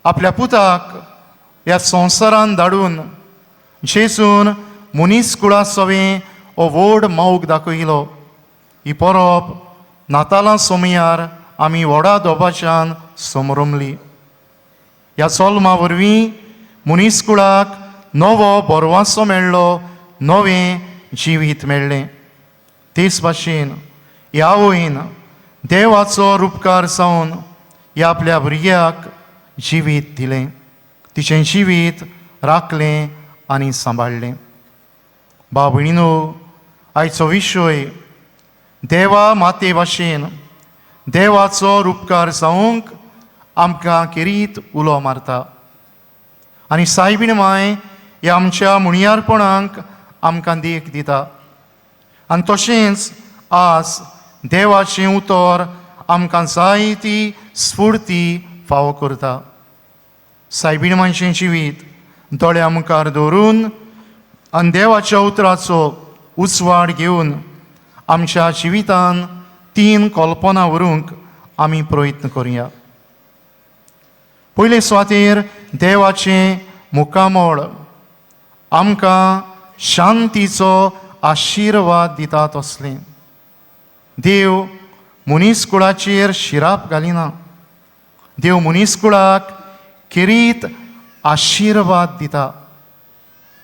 आपल्या पुताक ह्या संवसारान धाडून जेजून मनीस कुळा सवें हो व्हड मोग दाखयलो. ही परब नातालां सोमयार आमी व्हडा दबाज्यान समरमली. ह्या जल्मा वरवीं मनीस कुळाक नवो बरवासो मेळ्ळो, नवें जिवीत मेळ्ळें. तेच भाशेन ह्या आवयन देवाचो रुपकार जावन ह्या आपल्या भुरग्याक जिवीत दिलें, तिचें जिवीत राखलें आनी सांबाळ्ळें. भाव भयणीनो, आयचो विशय देवा माते भाशेन देवाचो रुपकार जावंक आमकां खेरीत उलो मारता आनी सायबीण माय ह्या आमच्या मुणयारपणाक आमकां देख दिता. आनी तशेंच आज देवाचें उतर आमकां जायती स्फुर्ती फावो करता. सायबीण मायचें जिवीत दोळ्या मुखार दवरून आनी देवाच्या उतराचो उजवाड घेवन आमच्या जिवितान तीन कल्पना व्हरूंक आमी प्रयत्न करुया. पयले सुवातेर देवाचें मुखामळ आमकां शांतीचो आशिर्वाद दिता तसलें. देव मनीस कुळाचेर शिराप घालिना, देव मनीस कुळाक खेरीत आशिर्वाद दिता.